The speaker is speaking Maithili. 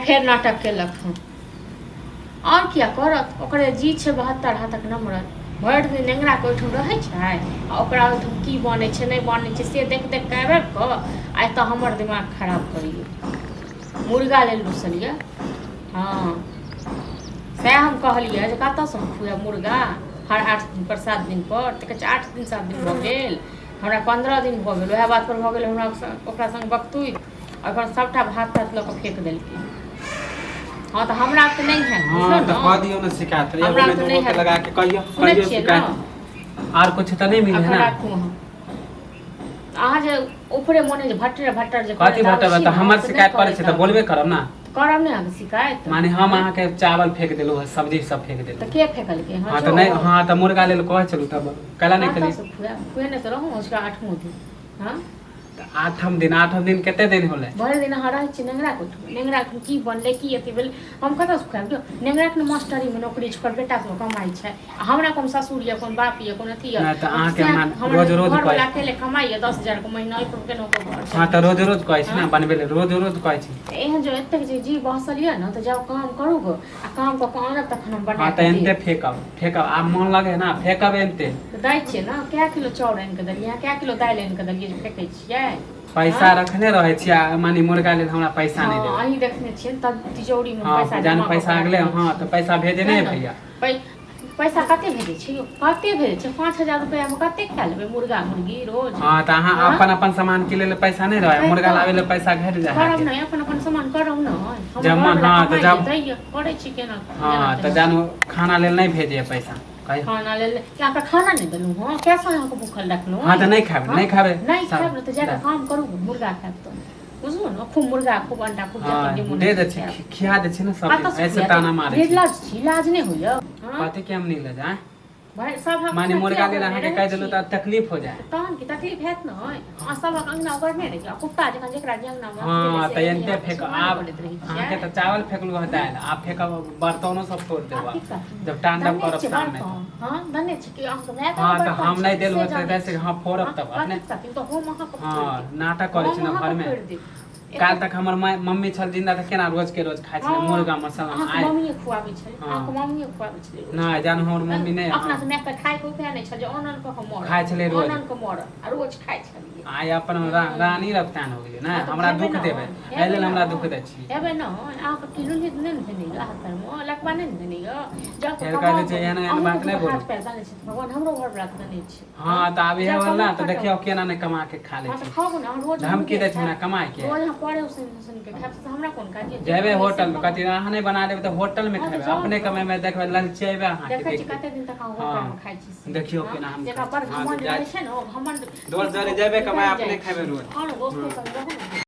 फेर नाटक केलक हँ। आओर किया करत? ओकरे जी छै 72 हाथक नमरल। भरि दिन नेंगराके ओहिठाम रहै छै आ ओकरा ओहिठाम की बनै छै नहि बनै छै से देख देख कऽ आबि आबि कऽ आ एतऽ हमर दिमाग खराब करैए। मुर्गा लेल रुसल यऽ। हँ, सएह हम कहलियै जे कतऽसँ हम खुआएब मुर्गा हर 8 दिनपर 7 दिनपर। तऽ कहै छै 8 दिन 7 दिन भऽ गेल, हमरा 15 दिन भऽ गेल। उएह बातपर भऽ गेल हमरा ओकरा सङ्ग बकतूति। एखन सभटा भात तात लऽ कऽ फेक देलकै। हँ, तऽ हमरा तऽ नहि हैत। हँ, बुझलहुँ तऽ ने? कह दियौ ने शिकायत। एगो हमरा नहि तऽ दूगो नहि के हैत। लगा के कहियौ। सुनै कहियौ छियै ने? शिकायत। आर कुछ तऽ नहि मिले एखन ने? राखू अहाँ। अहाँ जे ऊपरे मोने जे भट्टर भट्टर जे कथी करैत आबै भटब छी तऽ ने, हमर से नहि शिकायत करै करैत छै तऽ आबू। बोलबे करब ने। करब ने अहाँके शिकायत? माने हम अहाँके चावल फेंक देलहुँ, सब्जी सब फेंक तऽ देलहुँ। के फेकलकै? हँ, तऽ नहि। हँ, तऽ मुर्गा लेल कहै छलहुँ तब कैला नहि कतऽ खेली? से खुआएब? खुएने तऽ रहूँ उसका आठमो दिन। हँ, तऽ आठम दिन कते दिन होलै? भरि दिन अहाँ रहै छी नेंगराके ओहिठाम। नेंगराके की बनलै, की अथी भेलै, हम कतऽसँ खुआएब यौ? नेंगराके ने मास्टरीमे नौकरी छै, ओकर बेटा सब कमाइ छै आ हमरा कोन ससुर यऽ, कोन बाप यऽ, कोन अथी यऽ? नहि तऽ अहाँके सएह मान हमर रोज रोज घरवला कहै। अकेले कमाइ यऽ 10,000के महीना, ओहिपर केना कऽ घर हँ, चलै तऽ छै? रोज रोज कहै छी ने हँ? बनबै लए, रोज रोज कहै छी। तऽ एहन जो एतेक जे जी बहसल यऽ ने, तऽ जाउ काम करू गो आ काम कऽ कऽ आनब तखन हम बना हँ, तऽ कऽ एनते देब। फेकब फेकब, आब मोन लगे है ना, फेकब एनते। तऽ दै छियै ने? कए किलो चाउर आनि कऽ देलियै? कए किलो दालि आनि कऽ देलियै जे फेकै छियै? पैसा रखने रहै छियै आ माने मुर्गा लेल हमरा पैसा नहि हँ, देबै? अहीं देखने छियै ने, तब तिजौरीमे हँ, पैसा जान जमा कऽ पैसा कऽ अगले राखने हँ छियै। तऽ पैसा भेजे सएह नहि ने? भैया। पैसा कते भेजै छै यौ? कते भेजै छै? 5,000 रुपैआमे कते खा लेबै मुर्गा मुर्गी रोज? हँ, तऽ अहाँ हँ? अपन अपन सामान के लेल पैसा नहि रहै, तैँ मुर्गा तऽ। लाबै लेल पैसा घटि जाइ करब अहाँके। नहि अपन अपन सामान करब ने। हमर जब मन घरवला हँ, तऽ कमाइए जब दैए, करै छी केना हँ, जेना तऽ तेना। जानू खाना लेल नहि भेजैए पैसा, कहियौ। खाना लेल अहाँके खाना नहि देलहुँ हँ? कैसे अहाँके भूखल रखलहुँ? हँ, तऽ नहि खायब। हँ? नहि खायब। नहि सब खायब ने तऽ जाकऽ काम करू। मुर्गा खायब तऽ बुझलहुँ ने, खूब मुर्गा, खूब अंडा, खूब जते जे हँ, मोन दे होइ दै छै छी। खायब। खिया दै छी ने सब दिन। कतऽसँ ऐसे खुआएत? ताना मारै छी। निर्लज छी, लाज नहि होइए? हँ? कथी के हम नहीं ले जाए? भाइ सभक माने अङ्गना मुर्गा किया लेल ओगरने अहाँके रहै कहि देलहुँ छी? तऽ तकलीफ हो जाए। तहन की तकलीफ हैत ने? अहाँ सभक अङ्गना ओगरने रहियै आ कुत्ता जकाँ जेकरा जे अङ्गनामे अथी भेलै हँ, से तऽ एलियै, एनते अहाँके फेक सुनबा नहि आब। करैत रहै अहाँके छियै। तऽ चावल फेकलहुँ हँ, दालि आब फेकब, बर्तनो सब फोड़ आब देब की करब? जब तांडव दने करब छियै शाममे। बर्तन। हँ, दने छी कि अहाँके मायके हँ, तऽ बर्तन हम नहि छै देलहुँ से तऽ जानै जैसे छी। हँ, फोड़ब हँ, तब अपने। कथी कथी तऽ हम अहाँके फोड़ि हँ, देब। नाटक करै छी हम ने अहाँके घरमे। फोड़ि देब। काल्हि तक हमर मम्मी छल जिंदा तऽ केना रोज के रोज खाइ छलै मुर्गा मसल्ला। अहाँके आइ मम्मीए खुआबै छलै। हँ। अहाँके मम्मीए खुआबै छलै रोज। नहि जानू, हमर मम्मी नहि। अपना हँ तऽ मायके खायके उपाय नहि छल जे अन्न अन्न कऽ कऽ मरल। खाइ छलै रोज। अन्न अन्न कऽ मरल आ रोज खाइ छलियै। आइ अपन रानी रफ्तान हो गेलै ने। हँ, तऽ हमरा हेबै दुख ने, देबै एहि हेबै लेल ने, हमरा दुख दै छी। हेबै ने। अहाँके की लुल्ही नहि ने धेने यऽ? हाथ पैरमे लकवा नहि ने धेने यऽ? जब फेर कहै छै एहन एहन अहूँके बात नहि दूगो बोलू। हाथ पैर देने छै भगवान, हमरो घरवला के देने छै। हँ, तऽ आब इएह जब वाला कमाउ तऽ खटाउ। देखियौ केना नहि कमा के खा लै हँ, तऽ छी। खाउ ने अहाँ रोज। धमकी मुर्गे दै छै हमरा खायब। कमाए के। रोज अहाँ परे उसनि उसनि के खायब से हमरा कोन काज यऽ? जे जेबै मन होइए से होटल मे खाउ। कथी अहाँ नहि बना देबै तऽ होटल मे हँ, तऽ खेबै। जाउ अपने ने। कमेबै, देखबै, ललचेबै अहाँके। देखै छी देखियौ। कते दिन तक अहाँ हँ, होटल मे खाइ छी से। देखियौ हँ, केना हम जेकरा खाइ बड़ छी। हँ, घमंड तऽ जाइ रहै छै ने, ओ घमंड दोस्त जरे जेबै कमाए, निकलि अपने जाइ खेबै छै। रोज। हँ ने, दोस्तो संग रहू ने।